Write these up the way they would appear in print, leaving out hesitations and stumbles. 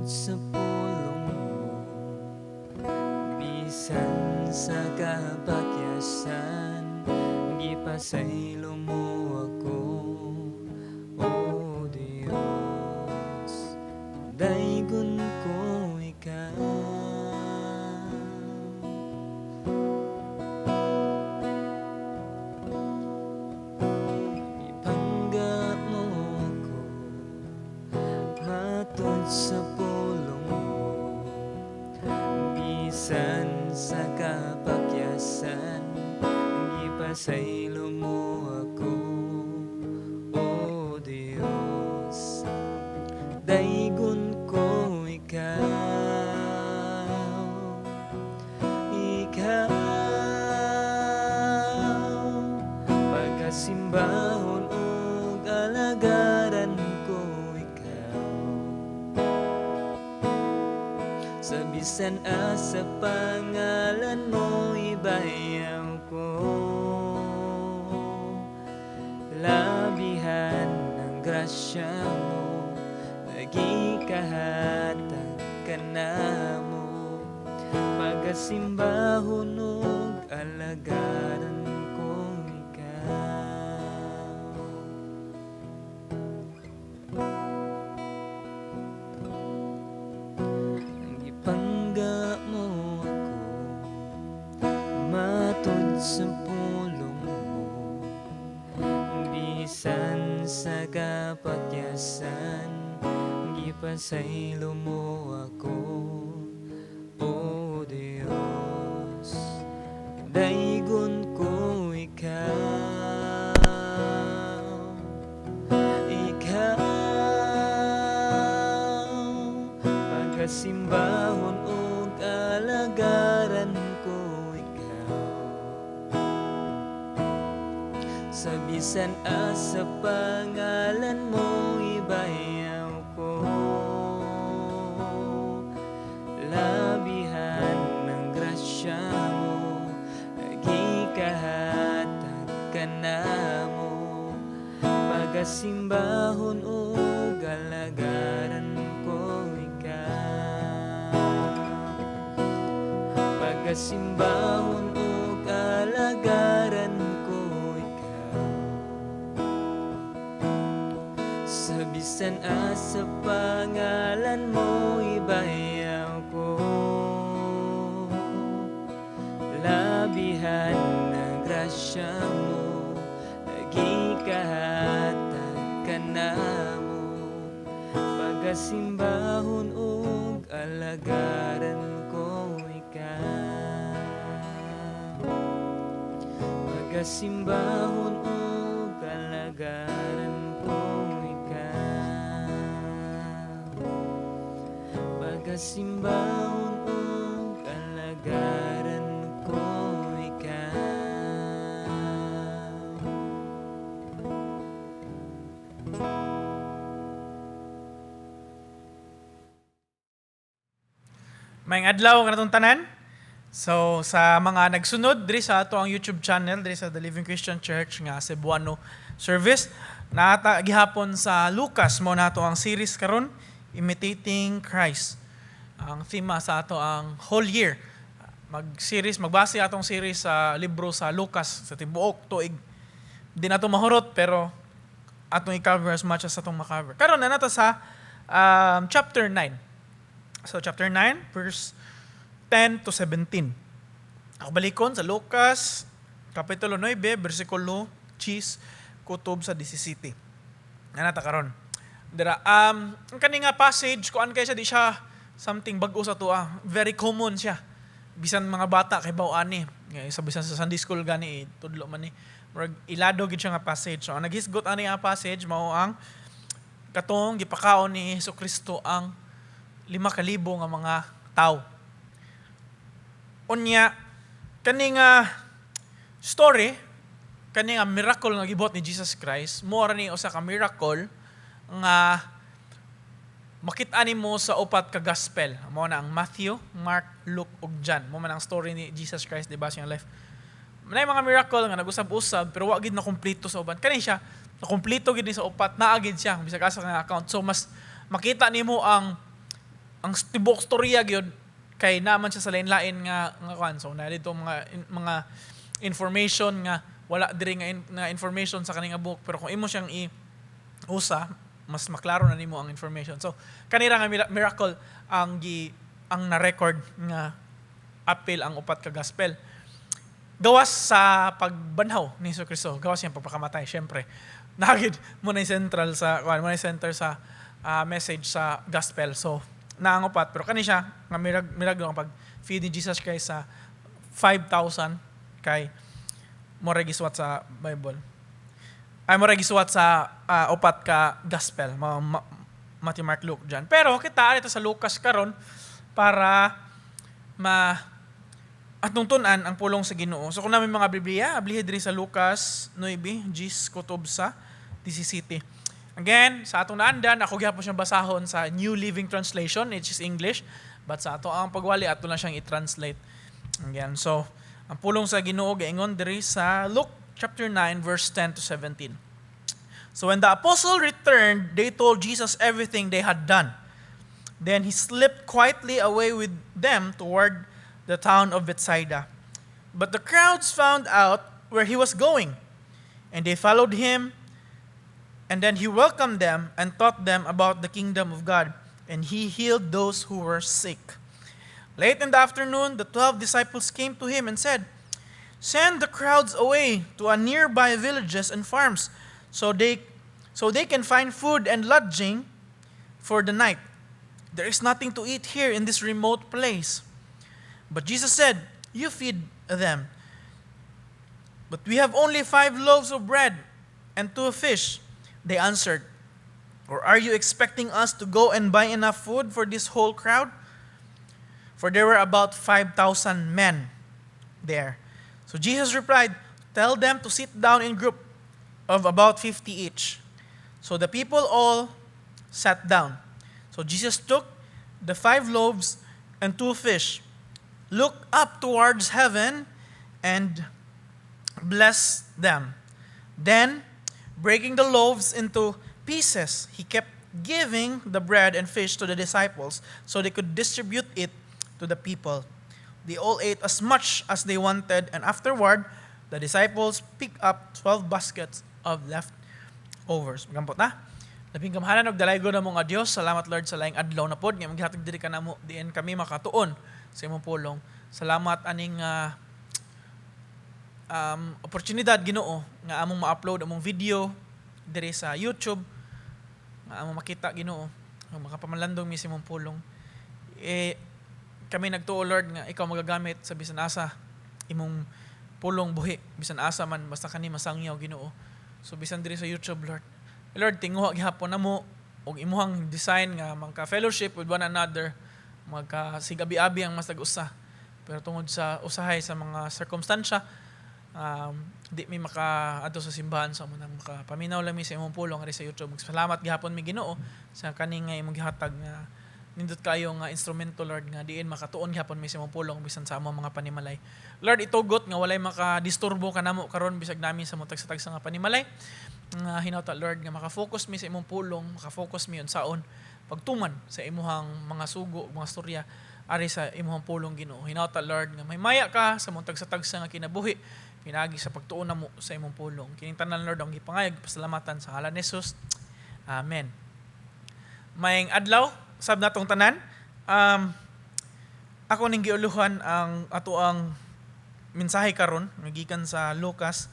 Sa pulong mo, bisan sa kapakyasan, gipasaylo mo ako, O Dios. Daygon ko ikaw. Ipangga mo ako matud sa pulong mo, bisan sa kapakyasan, gipasaylo mo ako, O Dios. Daygon ko ikaw. Ikaw pagkasimbahon ug alagaran ko ikaw, sa bisan asa pangalan mo ibayaw ko. Labihan ng grasya mo, nagikahatag ka na mo, pagkasimbahon ug alagaran ko ikaw. Gipangga mo ako matud sa pulong mo, bisan sa kapakyasan, gipasaylo mo ako, O Dios. Daygon ko ikaw. Ikaw pagkasimbahon ug alagaran ko ikaw, sa bisan asa pangalan mo ibayaw ko. Labihan ng grasya mo, nagikahatag ka na mo, pagkasimbahon ug alagaran ko ikaw. Pagkasimbahon ug alagaran ko ikaw, sa bisan asa pangalan mo ibayaw ko. Labihan ng grasya mo, nagikahatag ka na mo, pagkasimbahon ug alagaran ko ikaw. Pagkasimbahon ug alagaran ko ikaw. Pagkasimbahon ug alagaran ko ikaw. Maayong adlaw kanatong tanan. So sa mga nagsunod diri sa ato ang YouTube channel diri sa The Living Christian Church nga Cebuano Service, naata gihapon sa Lucas mo nato ang series karon, Imitating Christ. Ang tema sa ato ang whole year. Mag-series, magbase atong series sa libro sa Lucas sa tibuok tuig. Di nato mahurot pero atong i-cover as much as atong ma-cover. Karon na nato sa chapter 9. So chapter 9 verse 10 to 17. Ako balikon sa Lucas kapitulo 9 bersikulo 10 kutob sa 17. Nanata karon. Dira ang kani nga passage kuan kay siya, di siya something bag-o sa tuwa. Very common siya. Bisan mga bata kay baw ani. Nga sa bisan sa Sunday school gani tudlo man ni. Murag ilado gid siya nga passage. So ang naghisgot ani nga passage mao ang katong gipakaon ni Hesukristo ang 5,000 nga mga tawo. Unya kani nga story, kani nga miracle nga gibuhat ni Jesus Christ, mo ra ni usa ka miracle nga makit-an nimo sa upat ka gospel. Mao na ang Matthew, Mark, Luke ug John. Mao man ang story ni Jesus Christ, di ba, sa iyang life. May mga miracle nga nag-usab-usab pero wa gid na kumpleto sa uban. Kani siya, nakumpleto gid ni sa upat, naa gid siya bisag asa nga account. So mas makita nimo ang Ang tibok storya gyud kay naman siya sa lain-lain nga kwan. So na dito mga information nga wala diri nga information sa kaning nga book, pero kung imo siyang i usa, mas maklaro na nimo ang information. So kanira nga miracle ang na-record nga apil ang upat ka gospel. Gawas sa pagbanhaw ni Hesus Kristo, gawas siyang pagpakamatay, syempre. Nagid mo na central sa kuan, mo na center sa message sa gospel. So naang upat, pero kani siya nga milagro, ang pag feed ni Jesus Christ sa 5,000, kay mo ra gisuwat sa Bible. Ay, mo ra gisuwat sa upat ka gospel, Matthew, Mark, Luke, John. Pero kita dito sa Lucas karon para ma atong tun-an ang pulong sa Ginoo. So kung namin mga Biblia, ablihi diri sa Lucas 9, Gis kutob sa 17. Again, sa atong naandan, ako gihapon siyang basahon sa New Living Translation, which is English. But sa ato ang pagwali, ato lang siyang i-translate. Again, so, ang pulong sa Ginoo gaingon diri sa Luke chapter 9 verse 10 to 17. So when the apostle returned, they told Jesus everything they had done. Then he slipped quietly away with them toward the town of Bethsaida. But the crowds found out where he was going, and they followed him. And then he welcomed them and taught them about the kingdom of God, and he healed those who were sick. Late in the afternoon, the 12 disciples came to him and said, "Send the crowds away to a nearby villages and farms so they can find food and lodging for the night. There is nothing to eat here in this remote place." But Jesus said, "You feed them." "But we have only five loaves of bread and two fish," they answered. "Or are you expecting us to go and buy enough food for this whole crowd?" For there were about 5,000 men there. So Jesus replied, "Tell them to sit down in group of about 50 each." So the people all sat down. So Jesus took the five loaves and two fish, looked up towards heaven, and blessed them. Then, breaking the loaves into pieces, he kept giving the bread and fish to the disciples so they could distribute it to the people. They all ate as much as they wanted, and afterward, the disciples picked up 12 baskets of leftovers. Magampot na. Labing gamhanan og dalaygon namo nga Dios, salamat, Lord, sa laing adlaw na pod nga maghatag diri ka namo diin kami makatuon sa imong pulong. Salamat aning oportunidad, Ginoo, nga among ma-upload among video diri sa YouTube nga among makita, Ginoo, nga makapamalandong mi sa imong pulong. Eh kami nagtuo, Lord, nga ikaw magagamit sa bisan asa imong pulong buhi, bisan asa man, basta kani masangyaw, Ginoo. So bisan diri sa YouTube, Lord. Lord, tinguha gihapon namo og imuhang design nga magka fellowship with one another, magka sigabi-abi ang matag usa. Pero tungod sa usahay sa mga sirkumstansya, di mi maka adto sa simbahan, sa nang makapaminaw lang mi sa imong pulong ari sa YouTube. Salamat gihapon mi, Ginoo, sa kaning nga imong gihatag nga nindot kayo nga instrumento, Lord, nga diin makatuon gihapon mi sa imong pulong bisan sa among mga panimalay. Lord, itugot nga walay makadisturbo kanamo karon bisag nami sa mutag sa tagsa nga panimalay. Nga hinawta, Lord, nga maka-focus mi sa imong pulong, maka-focus mi unsaon pagtuman sa imuhang mga sugo, mga storya ari sa imuhang pulong, Ginoo. Hinawta, Lord, nga mahimaya ka sa muntag sa tagsa nga kinabuhi pinaagi sa pagtuon namo sa imong pulong. Kining tanan, Lord, ang gipangayag pasalamatan sa ngalan ni Jesus. Amen. Maayong adlaw sab natong tanan. Ako ning giuluhan ang ato ang mensahe karon nga gikan sa Lucas,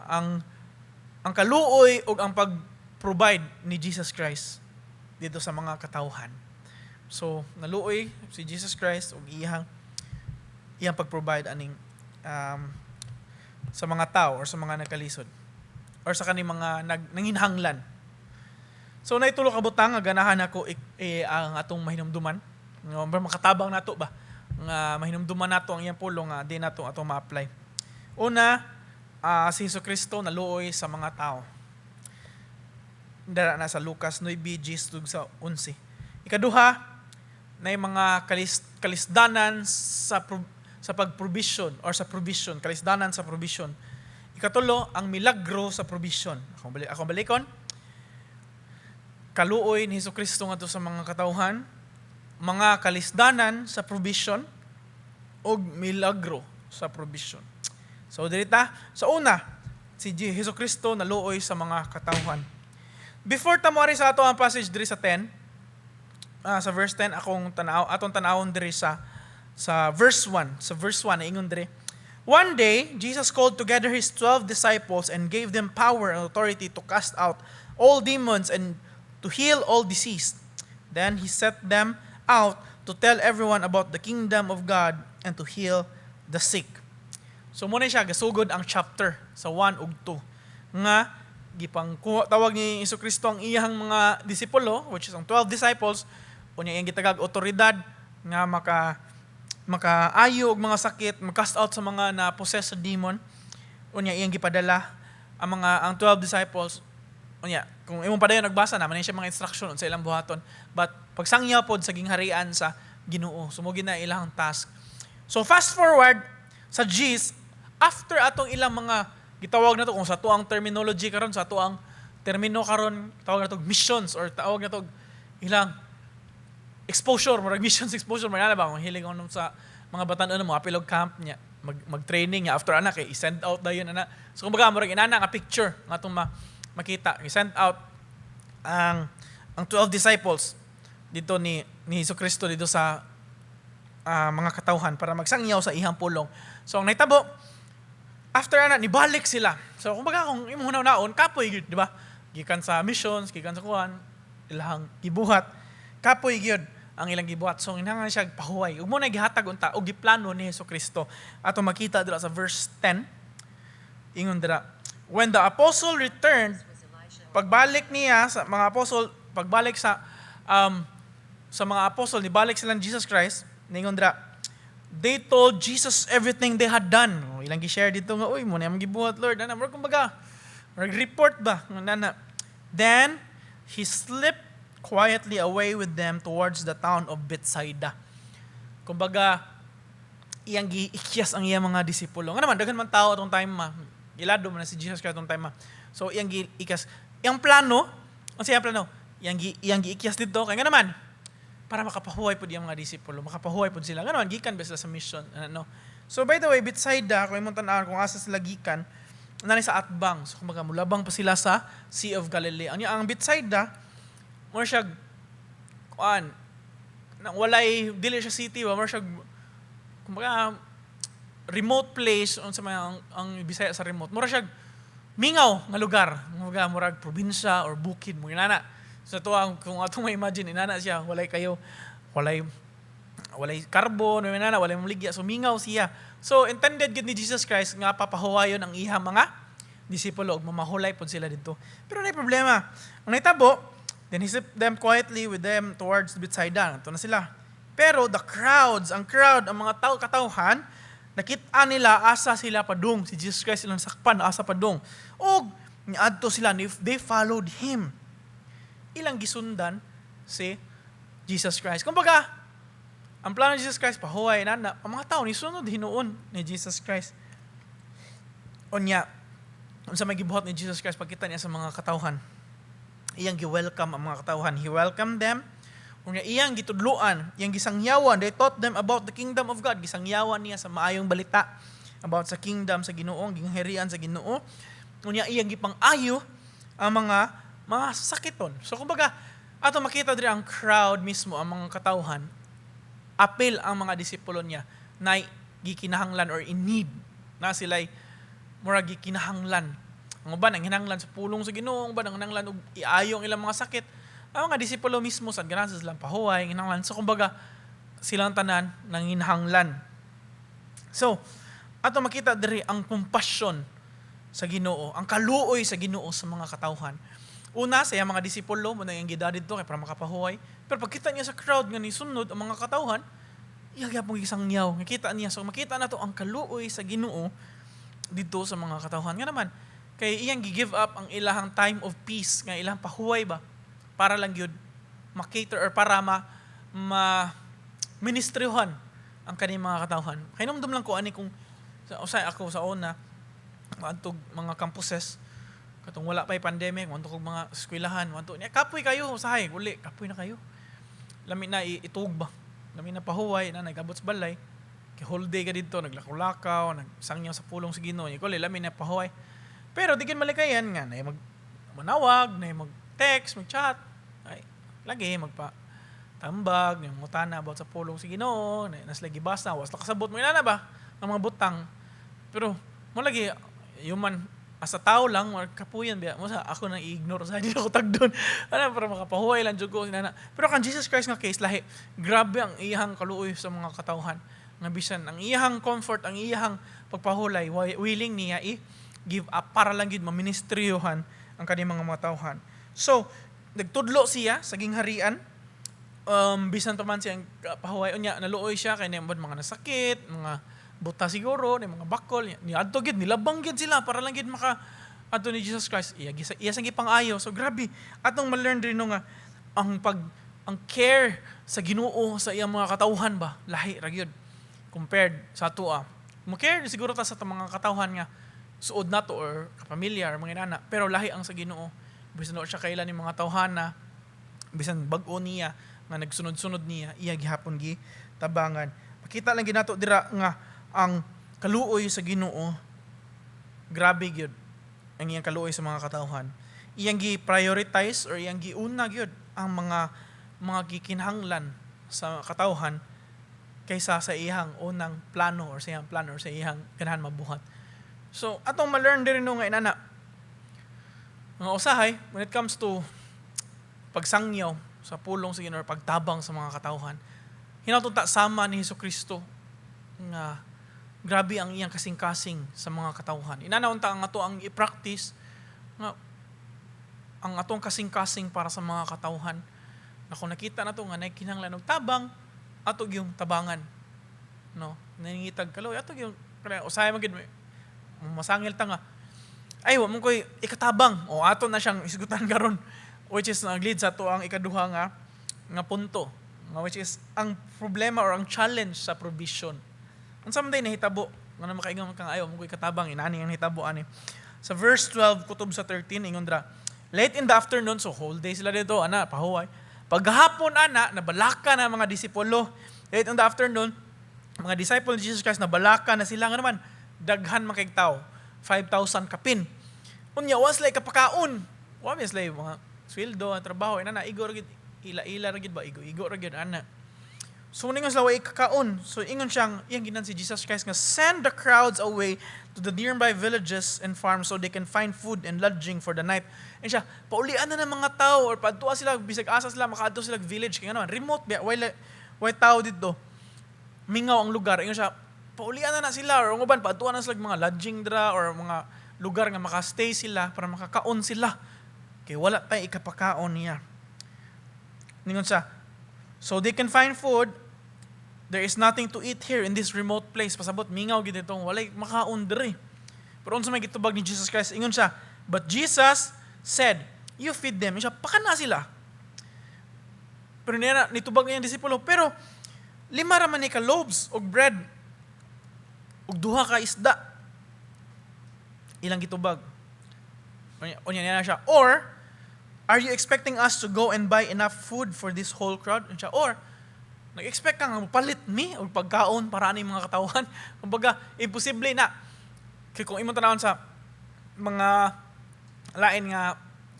ang kaluoy ug ang pag-provide ni Jesus Christ dito sa mga katawhan. So, naluoy si Jesus Christ ug iyang iyang pag-provide aning sa mga tao or sa mga nagkalisod or sa kaning mga nanginhanglan. So naitulo ka butang nga ganahan ako ang atong mahinumduman. Nga makatabang nato ba nga mahinumduman nato ang iyang pulong nga di nato atong ma-apply. Una, si Hesus Kristo naluoy sa mga tao. Dara na sa Lucas 9, 10 sa 11. Ikaduha, na mga kalisdanan sa pag-provision or sa provision, kalisdanan sa provision. Ikatulo, ang milagro sa provision. Akong balikon. Kaluoy ni Hesus Kristo ngadto sa mga katawhan, Mga kalisdanan sa provision ug milagro sa provision. So diri ta sa una, si Hesus Kristo naluoy sa mga katawhan. Before ta moari sa ato ang passage diri sa 10, sa verse 10, akong tanaw, atong tanawon diri sa verse 1. Sa verse 1 ingon diri: "One day, Jesus called together his 12 disciples and gave them power and authority to cast out all demons and to heal all disease. Then he set them out to tell everyone about the kingdom of God and to heal the sick." So mao na siya gasugod ang chapter sa 1 ug 2 nga gipang tawag ni Hesus Kristo ang iyang mga disipulo, which is ang 12 disciples, unya iyang gitagag otoridad nga makaayo og mga sakit, cast out sa mga na possess sa demon. Unya iyang gipadala ang 12 disciples. Unya kung imong padayon nagbasa na man siya mga instruction sa ilang buhaton. But pagsangyaw pod sa gingharian sa Ginoo. So mao na ilang task. So fast forward sa Gs, after atong ilang mga gitawag na to, kung sa atoang terminology karon, sa atoang termino karon, tawag na to missions or tawag na to ilang exposure, murag missions exposure, murag ba kung hilig ko sa mga batan-on, mga pilog camp niya, mag-training niya after ana kay i-send out dayon ana. So kumbaga murag inana nga picture nga atong makita, i-send out ang 12 disciples dito ni Hesus Kristo dito sa mga katawhan para magsangyaw sa iyang pulong. So ang nahitabo after ana, nibalik sila. So kumbaga kung imong hunaon, kapoy gyud, di ba? Gikan sa missions, gikan sa kuan, ilahang gibuhat. Kapoy gyud ang ilang gibuhat. So kinahanglan siya pahuway. Ug mao na gihatag unta og giplano ni Hesus Kristo. Ato makita dira sa verse 10. Ingon dira, "When the apostle returned," pagbalik niya sa mga apostle, pagbalik sa mga apostle, nibalik sila ni Jesus Christ, ningon dira, "They told Jesus everything they had done." O, ilang gi-share dito nga, "Uy, mao na among gibuhat, Lord." Ana, murag kumbaga, murag report ba? Nana. "Then, he slipped quietly away with them towards the town of Bethsaida." Kumbaga, iyang giikyas ang iyang mga disipulo. Nga naman, daghan man tao atong time ma. Gilado man na si Jesus Christ atong time ma. So, iyang giikyas. Iyang plano, ang siyang plano, iyang giikyas dito, kaya nga naman, para makapahuway pod iyang mga disipulo, makapahuway pod sila. Nga naman, gikan ba sila sa mission? Ano? So, by the way, Bethsaida, kung imong tan-awon kung asa sila gikan, naa sa atbang. So, kumbaga, mulabang pa sila sa Sea of Galilee. Ang Bethsaida, mo siya, kuan, nang walay, dili siya city ba, mo siya, kumbaga, remote place, unsa may ang Bisaya sa remote? Mura siya mingaw nga lugar, kumbaga murag probinsya or bukid mo inana. So to ang kung atong ma-imagine inana siya, walay kayo walay carbon, may inana, walay maligya. So mingaw siya. So intended gid ni Jesus Christ nga papahuwayon ang iha mga disipulo ug mamahulay pod sila didto. Pero nay problema. Ang nahitabo, "Then he slipped them quietly with them towards Bethsaida." Ito na sila. "Pero the crowds, ang crowd, ang mga tao katawhan, nakita nila asa sila padung. Si Jesus Christ ilang sakpan, asa padung. Og niadto sila, they followed him." Ilang gisundan si Jesus Christ. Kumbaga, ang plano ni Jesus Christ, pahuway na, ang mga tao nisunod hinuon ni Jesus Christ. Unya, unsa may gibuhat ni Jesus Christ pagkita niya sa mga katawhan? Iyang gi-welcome ang mga katawhan. He welcomed them. Unya iyang gitudluan, iyang gisangyawan. They taught them about the kingdom of God. Gisangyawan niya sa maayong balita about sa kingdom sa Ginoo, gingharian sa Ginoo. Unya iyang gipang-ayo ang mga sakiton. So kumbaga, ato makita diri ang crowd mismo, ang mga katawhan, apil ang mga disipulo niya na gikinahanglan or in need na sila'y murag gikinahanglan. Ang uban ang hinanglan sa pulong sa Ginoo, ang uban ang hinanglan og iayo ang ilang mga sakit. Ang mga disipulo mismo sad ganahan sa silang pahuway, hinanglan. So kumbaga silang tanan nanginahanglan. So, ato makita diri ang compassion sa Ginoo, ang kaluoy sa Ginoo sa mga katawhan. Una, sa iyang mga disipulo, mao na iyang gida didto kay para makapahuway. Pero pagkita niya sa crowd nga nisunod ang mga katawhan, iya gyapon gisangyaw. Nakita niya. So makita nato ang kaluoy sa Ginoo didto sa mga katawhan. Nga naman, kay iyang gi-give up ang ilahang time of peace, nga ilang pahuway ba, para lang gyud ma-cater or para ma ministryuhan ang kaning mga katawhan. Kay numdum lang ko ani kung sa usay ako sa una maadtog mga campuses katong wala pa'y pandemic, moadto kog mga eskwelahan, moadto niya, kapoy kayo usahay, uli, kapoy na kayo. Lami na itug ba. Lami na pahuway na nagabot sa balay. Kay whole day ka didto naglakaw-lakaw, nagsangyaw sa pulong sa Ginoo. Ikaw lami na pahuway. Pero di gid malikayan nga na mag manawag, na mag-text, mag-chat. Ay, lagi magpa tambag, na mutana about sa pulong sa Ginoo, na nas lagi basa, was nakasabot mo inana ba ang mga butang. Pero mo lagi human as a tao lang or kapuyan biya mo sa ako nang i-ignore sa di ako tagdon ano para makapahuway lang jud ko inana. Pero kan Jesus Christ nga case, lahi. Grabe ang iyang kaluoy sa mga katawhan nga bisan ang iyang comfort, ang iyang pagpahulay, willing niya i give up para lang gid maministryohan ang kaniyang mga tawhan. So nagtudlo siya sa gingharian, bisan pa man siyang pahuway. Unya naluoy siya kay nang mga nasakit, mga buta siguro, ni mga bakol ni adto gid, nilabang gid sila para lang gid maka adto ni Jesus Christ. Iya gisa iya sang gipang-ayo. So grabe atong ma-learn din, no, nga ang pag ang care sa Ginoo sa iyang mga katawhan ba, lahi ra gyud compared sa atoa. Mo care siguro ta sa atong mga katawhan nga suod nato or kapamilya or mga inana, pero lahi ang sa Ginoo. Bisan wa siya kaila ni mga tawhana, bisan bag-o niya nga nagsunod-sunod niya, iya gihapon gi tabangan. Makita lang ginato dira nga ang kaluoy sa Ginoo, grabe gyud ang iyang kaluoy sa mga katawhan. Iyang gi-prioritize or iyang giuna gyud ang mga gikinahanglan sa katawhan kaysa sa iyang unang plano or sa iyang plano or sa iyang ganahan mabuhat. So atong ma-learn diri, no, nga inana mga usahay when it comes to pagsangyaw sa pulong sa Ginoo or pagtabang sa mga katawhan, hinaut ta sama ni Hesus Kristo nga grabe ang iyang kasing-kasing sa mga katawhan. Inana unta ang ato ang i-practice nga ang atong kasing-kasing para sa mga katawhan. Na kung nakita nato nga naay kinahanglan og tabang, ato gyung tabangan. No, nangingitag kaluoy, ato gyung kaya usahay man gyud masangil ta nga ay wa man koy ikatabang o ato na siyang isgutan karon, which is nag-lead sa ato ang ikaduha nga punto nga which is ang problema or ang challenge sa provision. Unsa man day nahitabo nga na makaingon kang ayaw mo koy katabang? Inani ang nahitabo ani sa verse 12 kutob sa 13. Ingon dra, late in the afternoon, so whole day sila dito ana pahuway, paghapon ana nabalaka na mga disipulo. Late in the afternoon, mga disciple ni Jesus Christ nabalaka na sila nga naman daghan man kay tao, 5,000 kapin. Unya wa sila kapakaon, wa man sila mga sweldo ang trabaho ina na igo ra gid, ila-ila ra gid ba, igo-igo ra gid ana. So ningon sila way kakaon. So ingon siyang iyang ginan si Jesus Christ nga send the crowds away to the nearby villages and farms so they can find food and lodging for the night. And siya, paulian na ng mga tao or padtua sila bisag asa sila makaadto sila village kay ngano remote ba, way tao didto. Mingaw ang lugar. Ingon siya, paulian na na sila or uban padtua na sila mga lodging dra or mga lugar nga makastay sila para makakaon sila. Kay wala tay ikapakaon niya. Ningon siya, so they can find food, there is nothing to eat here in this remote place. Pasabot, mingaw gid itong walay makaon diri. Pero unsa may gitubag ni Jesus Christ? Ingon siya, but Jesus said, "You feed them." Ingon siya, pakana sila. Pero niya nitubag niya ang disipulo, pero lima ra man ni ka loaves og bread ug duha ka isda. Ilang gitubag. Unya niya siya, "Or are you expecting us to go and buy enough food for this whole crowd?" Unya siya, or nag-expect ka nga palit mi og pagkaon para ani mga katawhan? Kumbaga, imposible na. Kay kung imong tanawon sa mga lain nga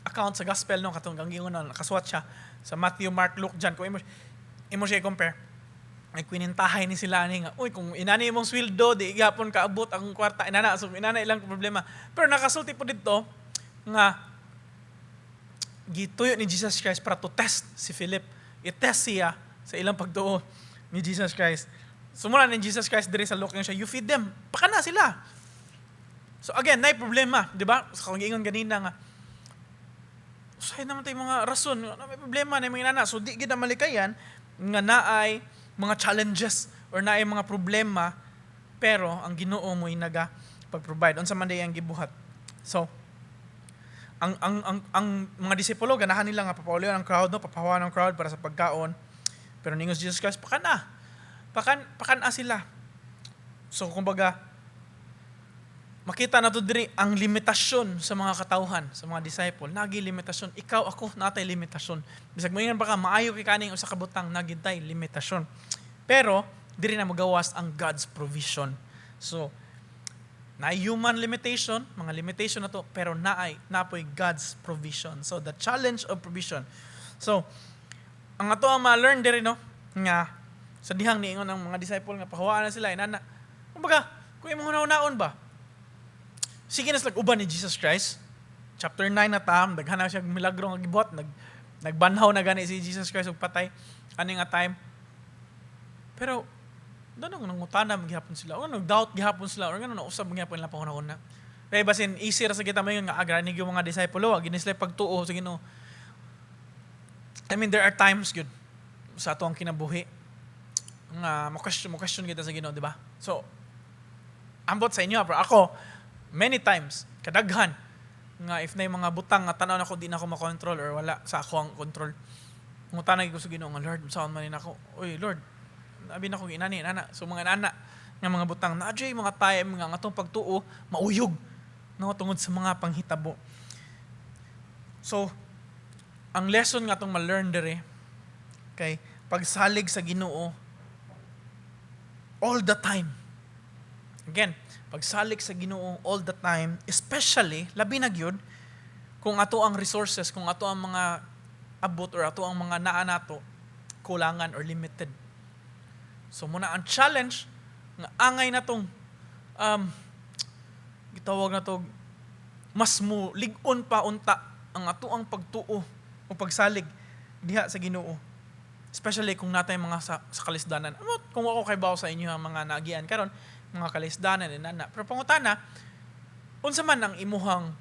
account sa gospel, no, katong kang giingon na nakasuwat siya sa Matthew, Mark, Luke, John, kung imo siya i-compare, ay kwinintahay ni sila ani nga, uy, kung inani imong sweldo, di gihapon kaabot ang kwarta inana. So inana ilang problema. Pero nakasulti po didto nga gituyo ni Jesus Christ para to test si Philip. I-test siya sa ilang pagtuo ni Jesus Christ. Sumura ni Jesus Christ diri sa Luke siya, "You feed them." Pakana sila. So again, nay problema, di ba? Sa kung giingon ganina nga, usahay naman tayo mga rason, na may problema na mga inana. So di gid na malikayan nga naay mga challenges or naay mga problema, pero ang Ginoo mo'y naga pag-provide. Unsa man day ang gibuhat? So ang mga disipulo ganahan nila nga papaulion ang crowd, no, papahawa ng crowd para sa pagkaon. Pero ningon si Jesus Christ, pakana. Pakana sila. So kumbaga Makita nato diri ang limitasyon sa mga katawhan, sa mga disciple. Nagi limitasyon. Ikaw, ako, natay limitasyon. Bisag moingon pa ka, maayo kay kaning usa ka butang, nagintay limitasyon. Pero diri na magawas ang God's provision. So, na human limitation, mga limitation na to, pero naay napoy God's provision. So, the challenge of provision. So, ang ato ang ma-learn diri, no, nga sa dihang niingon ang mga disciple nga pahawaan na sila inana. Kumbaga, kung imong hunahunaon ba, sige na sila uban ni Jesus Christ. Chapter 9 na tam, daghan na siya milagro nga gibuhat, nagbanhaw na gani si Jesus Christ og patay ani nga time. Pero doon nangutana man gihapon sila, o nag-doubt gihapon sila, or ngano nausab gihapon nila panghunahuna. Kaya basin easy ra sa kita mayon nga agranig yung mga disciple, wa gini sila pagtuo sa Ginoo. I mean, there are times good sa ato ang kinabuhi nga mo question kita sa Ginoo, di ba? So, ambot sa inyo, pero ako, many times, kadaghan, nga if na mga butang nga tanaw nako di na ako makontrol or wala sa ako ang control. Ngutana ko sa Ginoo nga, "Lord, saan man nako? Oy, Lord, abi nako inani inana." So mga inana nga mga butang na mga time nga ang atong pagtuo mauyog, no, tungod sa mga panghitabo. So, ang lesson nga atong ma-learn diri kay pagsalig sa Ginoo all the time. Again, pagsalig sa Ginoo all the time, especially labi na gyud kung ato ang resources, kung ato ang mga abot or ato ang mga naa nato kulangan or limited. So muna ang challenge nga angay natong gitawag na to mas mo lig-on pa unta ang ato ang pagtuo o pagsalig diha sa Ginoo. Especially kung natay mga sa kalisdanan. Amo, kung ako kay bawo sa inyo ang mga naagian karon, mga kalisdanan inana. Pero pangutana, unsa man ang imuhang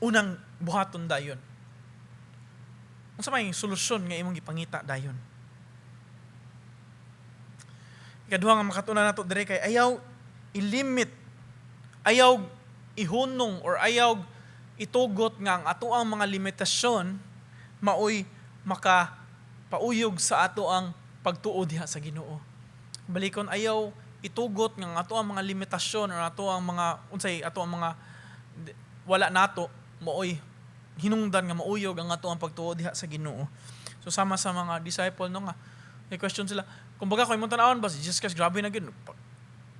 unang buhaton dayon? Unsa man yung solusyon nga imong gipangita dayon? Ikaduha nga makatunan nato diri kay ayaw ilimit, ayaw ihunong or ayaw itugot nga ang ato ang mga limitasyon maoy makapauyog sa ato ang pagtuo diha sa Ginoo. Balikon, ayaw itugot nga ang ato ang mga limitasyon or ato ang mga unsay ato ang mga wala nato maoy hinungdan nga mauyog ang ato ang pagtuo diha sa Ginoo. So sama sa mga disciple, no, nga may question sila. Kumbaga, kung imong tan-awon ba si Jesus Christ, grabe na gyud.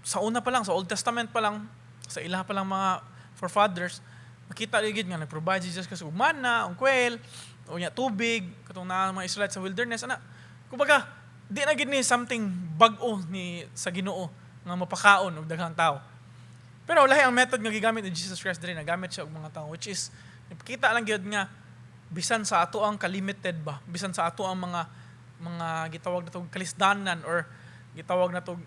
Sa una pa lang, sa Old Testament pa lang, sa ilaha pa lang mga forefathers, makita gyud nga nag-provide si Jesus Christ og manna, og quail, o nya tubig, katong naa mga Israelite sa wilderness ana. Kumbaga, di na gyud ni something bag-o ni sa Ginoo nga mapakaon og daghang tao. Pero lahi ang method nga gigamit ni Jesus Christ diri, nagamit siya og mga tao, which is ipakita lang gyud nga bisan sa ato ang kalimited ba, bisan sa ato ang mga gitawag na tog kalisdanan or gitawag na tog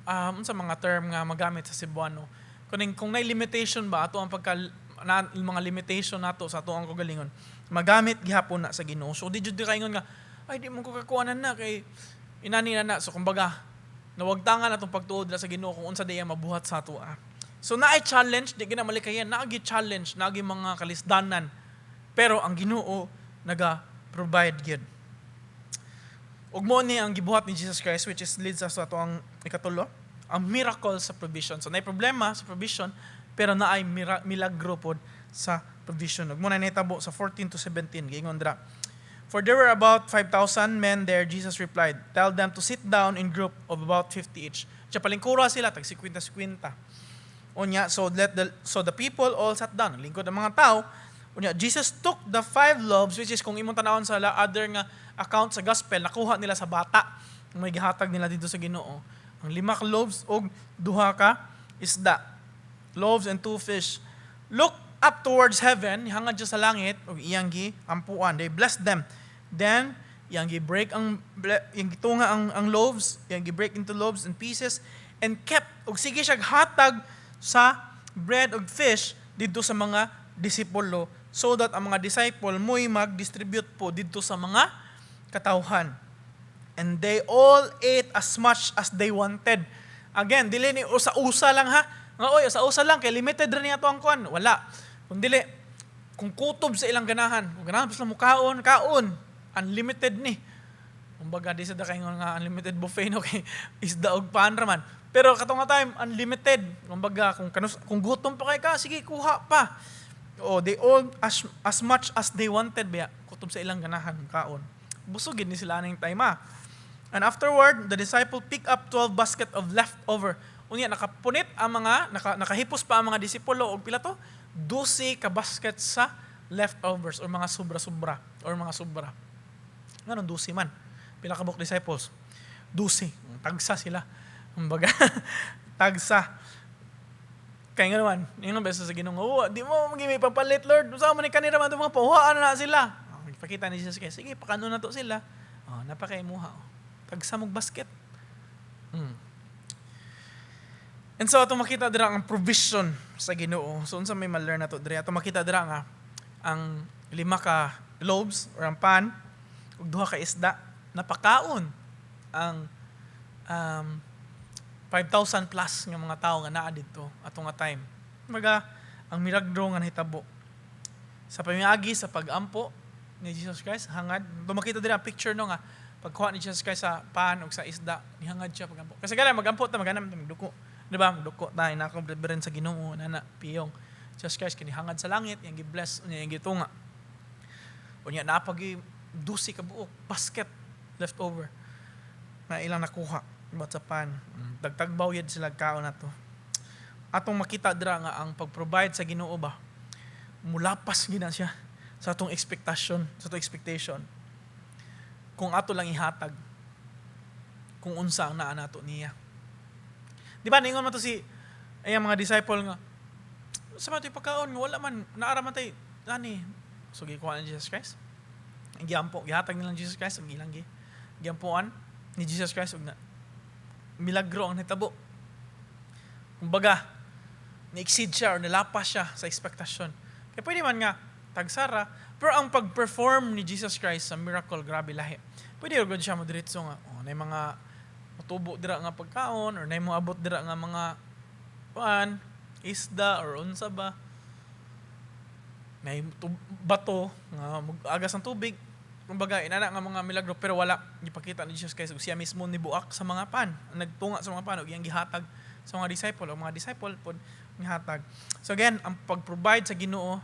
unsa mga term nga magamit sa Cebuano kuning kung nay limitation ba ato ang pagka na, mga limitation nato sa ato ang kagalingon, magamit gihapon na sa Ginoo. So di jud kaingon nga, "Ay, di mo ko kakuanan na kay inani na na." So kumbaga, nawagtangan atong pagtuod na sa Ginoo kung unsa diay mabuhat sa ato ah. So naay challenge, di gina malikayan, naagi challenge, naagi mga kalisdanan, pero ang Ginoo naga provide gyud. Ug mo ni ang gibuhat ni Jesus Christ, which is leads us to ato ang ikatulo, ang miracle sa provision. So naay problema sa provision, pero naay milagro pod sa provision. Ug mo na nahitabo sa 14 to 17, giingon dira. "For there were about 5,000 men there," Jesus replied, "Tell them to sit down in group of about 50 each." Siya palingkura sila, tag 50-50. Unya, so the people all sat down. Lingkod ang mga tao. Unya, Jesus took the five loaves, which is kung imong tanawon sa other nga account sa gospel, nakuha nila sa bata. May gihatag nila dito sa Ginoo. Ang lima ka loaves og duha ka isda. Loaves and two fish. Look up towards heaven, hangad siya sa langit, ug iyang gi ampuan. They blessed them. Then, iyang gi-break ang iyang gitunga ang loaves, iyang gi-break into loaves and pieces and kept ug sige siya hatag sa bread ug fish didto sa mga disipulo so that ang mga disciple mo'y mag-distribute po didto sa mga katawhan. And they all ate as much as they wanted. Again, dili ni usa-usa lang ha. Nga oy, usa-usa lang kay limited ra niya to ang kuan. Wala. Kung dili kung kutob sa ilang ganahan, kung ganahan pa sila mukaon, kaon, unlimited ni. Kumbaga di sa kay nga unlimited buffet, no, kay isda og pan ra man. Pero katong nga time, unlimited. Kumbaga kung gutom pa kay ka, sige, kuha pa. Oh, they all as much as they wanted biya. Kutob sa ilang ganahan kaon. Busog gid ni sila aning time ah. And afterward, the disciple pick up 12 basket of leftover. Unya nakapunit ang mga nakahipos pa ang mga disipulo og pila to? 12 ka basket sa leftovers or mga sobra-sobra or mga sobra. Nganong 12 man? Pila ka buok disciples? 12. Tagsa sila. Kumbaga, tagsa. Kaya nga naman, yung beses sa Ginoo, "Oh, di mo may papalit, Lord. Unsa man ni kanira man mga pahuhaan na sila." Oh, ipakita ni Jesus kay, sige, pakano na to sila. Oh, napakaimuha. Oh. Tagsa mog basket. And so ato makita dira ang provision sa Ginoo. So unsa may ma-learn nato dira? Ato makita dira nga ang lima ka loaves or ang pan ug duha ka isda napakaon ang 5,000 plus nga mga tao nga naa didto ato nga time. Kumbaga, ang milagro nga nahitabo sa pamiagi sa pag-ampo ni Jesus Christ, hangad. Makita dira ang picture, no, nga pagkuha ni Jesus Christ sa pan ug sa isda, nihangad siya pagampo. Kasi gana magampo ta, magana magduko. Di ba? Magduko ta ina ko reverend sa Ginoo nana piyong. Jesus Christ kini hangad sa langit, iyang gi-bless unya iyang gitunga. Unya napagi 12 ka buok basket leftover na ilang nakuha buhat sa pan. Dagtagbaw yad sila kaon nato. Atong makita dira nga ang pag-provide sa Ginoo ba, mulapas gina siya sa atong expectation, sa atong expectation. Kung ato lang ihatag kung unsa ang naa nato niya. Di ba ningon man to si ay ang mga disciple nga sa man to'y pagkaon nga wala man naara man tay nani. So gikuha ni Jesus Christ. Ang giampo, gihatag nilang Jesus Christ ang ilang giampoan ni Jesus Christ ug na milagro ang nahitabo. Kumbaga, ni-exceed siya or nilapas siya sa expectation. Kaya pwede man nga tagsara, pero ang pag-perform ni Jesus Christ sa miracle, grabe lahi. Pwede gud siya modiretso nga, oh, na mga mutubo dira nga pagkaon or na mo abot dira nga mga kuan, isda or unsa ba. May bato nga agas ang tubig. Kumbaga, inana nga mga milagro, pero wala gipakita ni Jesus Christ ug siya mismo nibuak sa mga pan, nagtunga sa mga pan ug iyang gihatag sa mga disciple, o mga disciple pod gihatag. So again, ang pag-provide sa Ginoo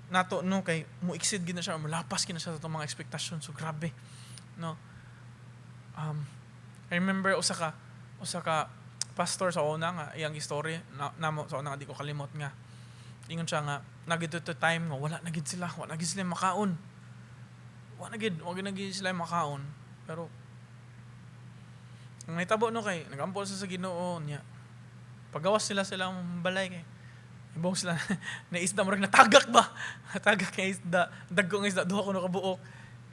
nato, no, kay mo exceed gid na siya, molapas gid na siya sa atong mga expectation. So grabe, no. I remember usa ka pastor sa una nga iyang story na, namo sa una nga di ko kalimot nga ingon siya nga nagito to time nga wala na gid sila, wala na gid sila makaon, wala na gid sila makaon, pero ang nahitabo, no, kay nagampo sila sa Ginoo niya. Pagawas sila silang balay kay ibaw sila na isda, murag natagak ba, natagak kay isda, dagko nga isda, duha ko na kabuok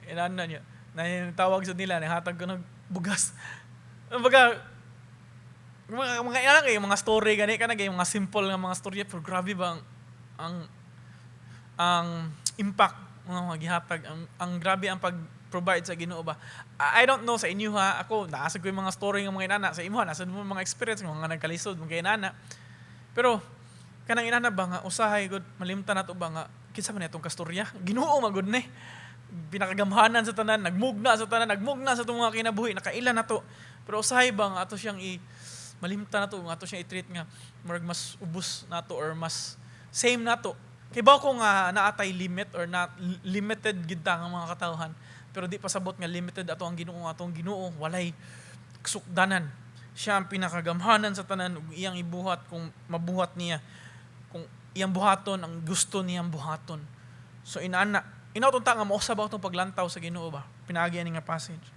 inana niya na tawag sa nila, nihatag ko ng bugas. Kumbaga, mga ina kay mga story gani ka na kay mga simple nga mga storya, pero grabe ba ang impact mga gihatag, ang grabe ang pag-provide sa Ginoo ba. I don't know sa inyo ha, ako naasa ko yung mga story ng mga inana sa imo, nasa mo mga experience ng mga nagkalisod mga inana, pero kanang inana ba nga usahay gud malimtan nato ba nga kinsa man itong kastorya? Ginoo magud ni pinakagamhanan sa tanan, nagmugna sa tanan, nagmugna sa atong mga kinabuhi, nakaila na to. Pero usahay ba nga ato siyang i malimtan nato nga ato siyang i-treat nga murag mas ubos nato or mas same nato. Kay ba ko nga naatay limit or na limited gid ta nga mga katawhan, pero di pasabot nga limited ato ang Ginoo. Atong Ginoo walay sukdanan. Siya ang pinakagamhanan sa tanan ug iyang ibuhat kung mabuhat niya, kung iyang buhaton ang gusto niyang buhaton. So inana, inaw ta nga mausab atong paglantaw sa Ginoo ba pinaagi ani nga passage.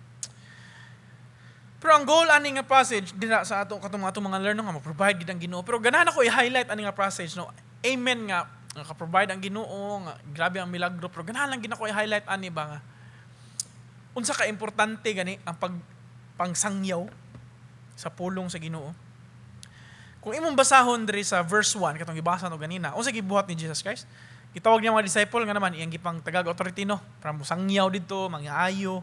Pero ang goal ani nga passage dira sa ato katong atong mga learn nga mo-provide gid ang Ginoo. Pero ganahan ako i-highlight ani nga passage, no. Amen nga naka-provide ang Ginoo, nga grabe ang milagro, pero ganahan lang gid ako i-highlight ani ba nga unsa ka importante gani ang pag pangsangyaw sa pulong sa Ginoo. Kung imong basahon diri sa verse 1 katong gibasa no ganina, unsa gibuhat ni Jesus Christ? Gitawag niya mga disciple nga naman iyang gipang tagag authority, no, para mosangyaw didto, mangaayo,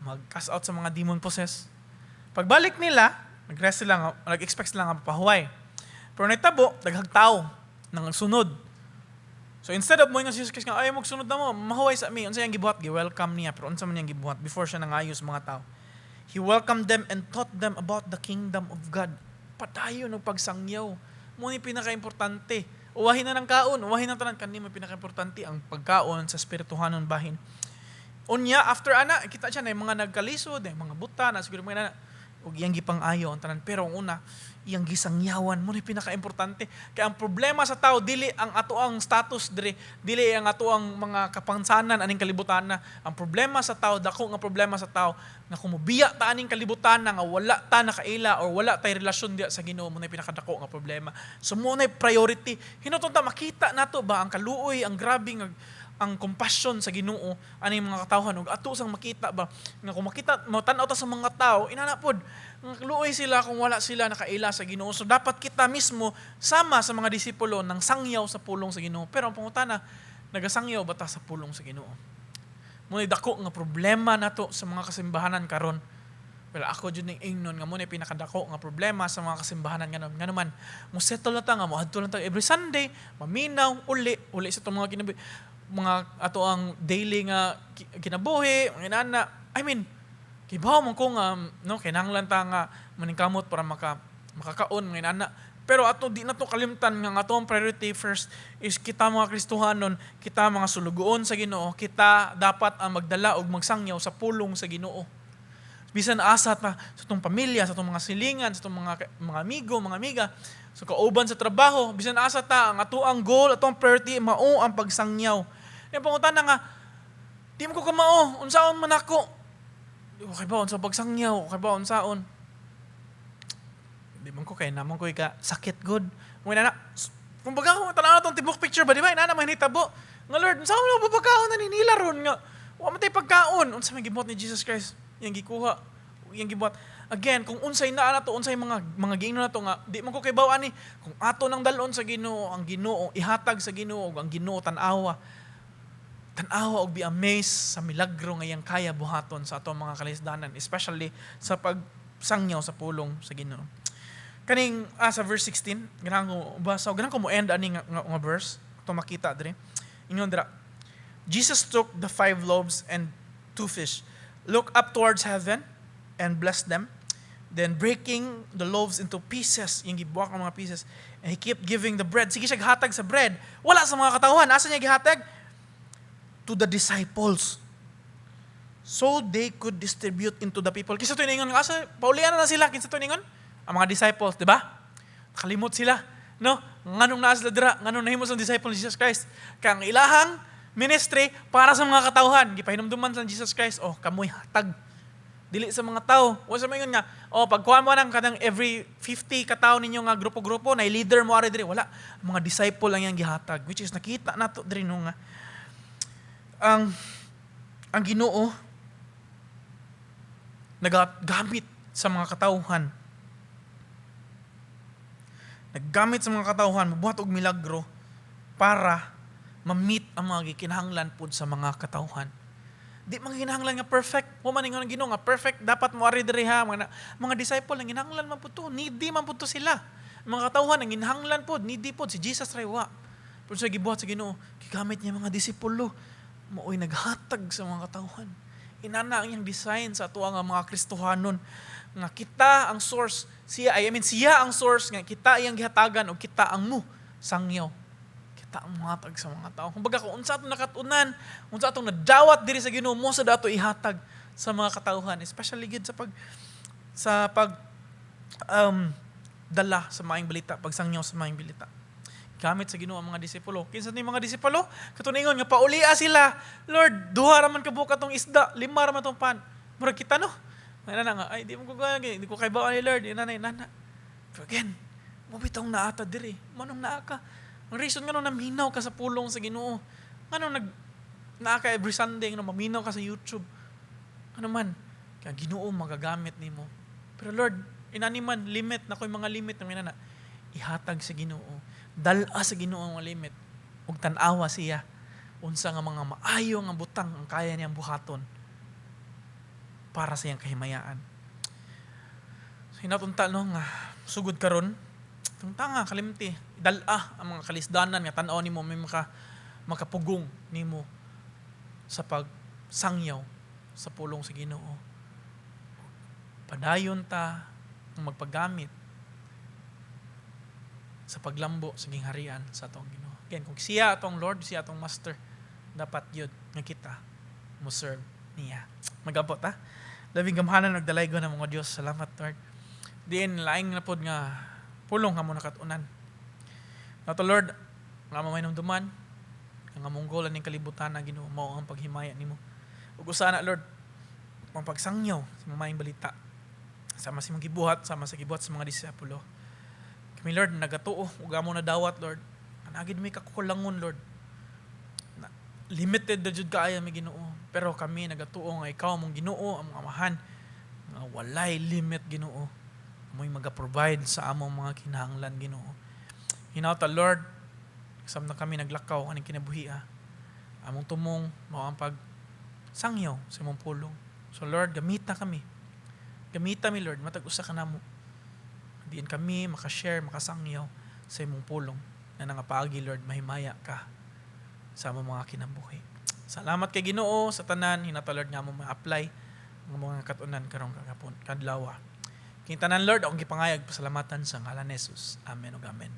mag-cast out sa mga demon possessed. Pagbalik nila, nag-rest sila, nag-expect sila nga pahuway. Pero nahitabo, daghang tao nang sunod. So instead of mo si Jesus Christ nga, "Ay, magsunod na mo, mahuway sa mi," unsa iyang gibuhat? Gi-welcome niya, pero unsa man iyang gibuhat before siya nangayo sa mga tao? He welcomed them and taught them about the kingdom of God. Padayon og pagsangyaw. Mao ni pinaka-importante. Uwahin na ng kaon, uwahin na tanan kani mo pinaka-importante ang pagkaon sa espirituhanon bahin. Unya after ana, kita siya na yung mga nagkalisod, yung mga buta na siguro mga na ug iyang gipang-ayo ang tanan, pero ang una, iyang gisangyawan. Mo ni pinaka-importante, kay ang problema sa tao dili ang ato ang status diri, dili ang ato ang mga kapansanan aning kalibutan na. Ang problema sa tao, dako nga problema sa tao nga kung mobiya ta aning kalibutan na nga wala ta nakaila or wala tay relasyon diya sa Ginoo, mo na pinakadako nga problema. So mo na priority. Hinuton ta makita nato ba ang kaluoy, ang grabe nga ang compassion sa Ginoo ani mga katawhan, ug ato sang makita ba nga kung makita mo, tan-aw ta sa mga tao, inana pod nga kaluoy sila kung wala sila nakaila sa Ginoo. So dapat kita mismo, sama sa mga disipulo, nang sangyaw sa pulong sa Ginoo. Pero ang pangutana, nagasangyaw ba ta sa pulong sa Ginoo? Mo dako nga problema nato sa mga kasimbahanan karon. Well, ako jud ning ingnon nga mo na pinakadako nga problema sa mga kasimbahanan nganon. Ngano man, mo settle na ta nga moadto lang ta every Sunday, maminaw, uli, uli sa itong mga kinabuhi, mga ato ang daily nga kinabuhi, mga inana. I mean, kibaw man ko nga no, kinahanglan ta nga maningkamot para makakaon, mga inana. Pero ato di na to kalimtan nga ang atong priority first is kita mga Kristohanon, kita mga sulugoon sa Ginoo, kita dapat ang magdala og magsangyaw sa pulong sa Ginoo. Bisan asa ta sa atong pamilya, sa atong mga silingan, sa atong mga amigo, mga amiga, sa kauban sa trabaho, bisan asa ta, ang ato ang goal, atong priority mao ang pagsangyaw. Yung pangutana nga, di mo ko kamao, unsaon man ako? Okay ba, unsa pagsangyaw? Okay ba, unsaon? Di man ko kay naman ko ka sakit good. Mo na, kumbaga kung tanaw na tong tibok picture ba, di ba? Inana man hitabo. Nga, "Lord, unsaon mo pagkaon na ni nila ron nga wa man tay pagkaon?" Unsa may gibuhat ni Jesus Christ? Iyang gikuha, iyang gibuhat. Again, kung unsay naa nato, unsay mga giingnon nato nga di man ko kay ani, kung ato nang dalon sa Ginoo, ang Ginoo ihatag sa Ginoo, ang Ginoo tan-awa. Tan-awa og be amazed sa milagro nga iyang kaya buhaton sa atong mga kalisdanan, especially sa pagsangyaw sa pulong sa Ginoo. Kaning sa verse 16, ganahan ko basa, ganahan ko mo end ani nga verse, ato makita diri. Ingon dira, Jesus took the five loaves and two fish, looked up towards heaven and blessed them. Then breaking the loaves into pieces, yung gibuak ang mga pieces, and he kept giving the bread. Sige siya gihatag sa bread. Wala sa mga katawhan. Asa niya gihatag? To the disciples. So they could distribute into the people. Kinsa to ingon nga asa paulian na sila, kinsa to ingon? Ang mga disciples, di ba? Kalimot sila, no? Nganong naa sila dira, nganong nahimo sa disciple ni Jesus Christ? Kang ilahang ministry para sa mga katawhan, gipahinumduman sa Jesus Christ, "Oh, kamoy hatag." Dili sa mga tao. Wa sa maingon nga, "Oh, pagkuha mo ng kanang every 50 ka tawo ninyo nga grupo-grupo, na leader mo ari diri." Wala. Ang mga disciple lang yang gihatag, which is nakita nato diri no nga ang Ginoo nagagamit sa mga katawhan. Naggamit sa mga katawhan, mabuhat og milagro para ma-meet ang mga gikinahanglan pud sa mga katawhan. Di man kinahanglan nga perfect. Wa man ingon ang Ginoo nga perfect dapat mo ari diri ha. Mga disciple ang ginahanglan man pud to, needy man pud to sila. Ang mga katawhan ang ginahanglan pud, needy pud si Jesus ray wa. Pero sa gibuhat sa Ginoo, gigamit niya mga disipulo, maoy naghatag sa mga katawhan. Inana ang iyang design sa ato nga mga Kristohanon nga kita ang source, siya, I mean, siya ang source nga kita iyang gihatagan og kita ang mu sangyaw, kita ang muhatag sa mga tao. Kumbaga kung unsa atong nakatunan, unsa atong nadawat diri sa Ginoo, mo sa dato ihatag sa mga katawhan, especially gid sa pag dala sa maayong balita, pagsangyaw sa maayong balita. Gamit sa Ginoo ang mga disipulo. Kinsa ni mga disipulo? Katuningon nga paulia sila. "Lord, duha ra man ka buok atong isda, lima ra man tong pan." Murag kita, no. Nga na nga, "Ay, di mo ko gagi, di ko kay ni Lord, inana inana." Pero again, mo bitong naata diri, manong naa ka. Ang reason nga naminaw ka sa pulong sa Ginoo. Ngano nag naa ka every Sunday, ngano maminaw ka sa YouTube. Ano man, kaya Ginoo magagamit nimo. Pero, "Lord, inani man limit na ko'y mga limit ng inana." Ihatag sa Ginoo. Dala sa Ginoo ang mga limit. Ug tan-awa siya unsa nga mga maayo nga butang ang kaya niyang buhaton para sa iyang kahimayaan. So hinatunta no nga sugod karon tungta nga kalimti dal-a ang mga kalisdanan nga tan-aw nimo may maka Makapugong nimo sa pagsangyaw sa pulong sa Ginoo. Padayon ta ang magpagamit sa paglambo sa gingharian sa atong Ginoo. Again, kung siya atong Lord, siya atong Master, dapat yun nga kita mo serve niya. Mag-ampo ta. Labing gamhanan ug dalaygon nga mga Dios. Salamat, Lord. Diin laing na pod nga pulong nga mo nakat-unan. Nato, Lord, nga among mainumduman, ang among goal aning kalibutan na, Ginoo, mao ang paghimaya nimo. Ug usa na, Lord, ang pagsangyaw sa mga maayong balita sama sa imong gibuhat, sama sa gibuhat sa mga disipulo. Kami, Lord, nagatuo ug amo na dawat, Lord. Naa gyud mi kakulangon, Lord. Na, limited na jud kaayo mi, Ginoo. Pero kami nagatuo nga ikaw among Ginoo, among Amahan, nga walay limit, Ginoo. Mo'y maga-provide sa among mga kinahanglan, Ginoo. Hinawta, Lord, samtang kami naglakaw aning kinabuhia. Among tumong mao ang pag sangyaw sa imong pulong. So Lord, gamita kami. Gamita mi, Lord, matag usa ka namo. Diin kami makashare, makasangyaw sa imong pulong na nangapaagi, Lord, mahimaya ka sa among mga kinabuhi. Salamat kay Ginoo sa tanan hinata, Lord, nga among ma-apply ang mga katunan karong kagapon kadlawa. Kining tanan, Lord, akong gipangayag pasalamatan sa ngalan ni Jesus. Amen ug amen.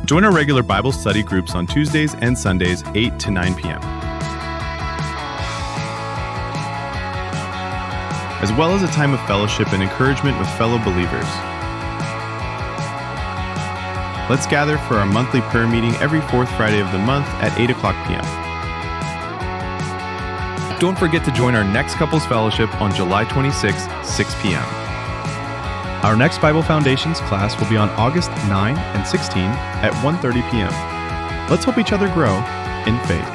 Join our regular Bible study groups on Tuesdays and Sundays, 8 to 9 p.m., as well as a time of fellowship and encouragement with fellow believers. Let's gather for our monthly prayer meeting every fourth Friday of the month at 8 o'clock p.m. Don't forget to join our next couples fellowship on July 26, 6 p.m. Our next Bible Foundations class will be on August 9 and 16 at 1:30 p.m. Let's help each other grow in faith.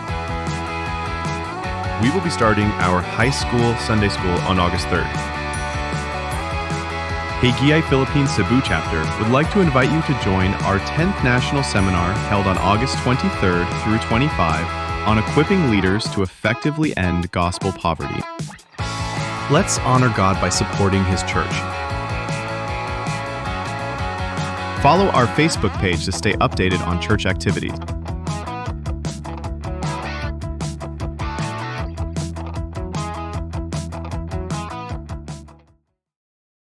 We will be starting our high school Sunday school on August 3rd. Haggai Philippines Cebu chapter would like to invite you to join our 10th National Seminar held on August 23rd through 25 on equipping leaders to effectively end gospel poverty. Let's honor God by supporting His church. Follow our Facebook page to stay updated on church activities.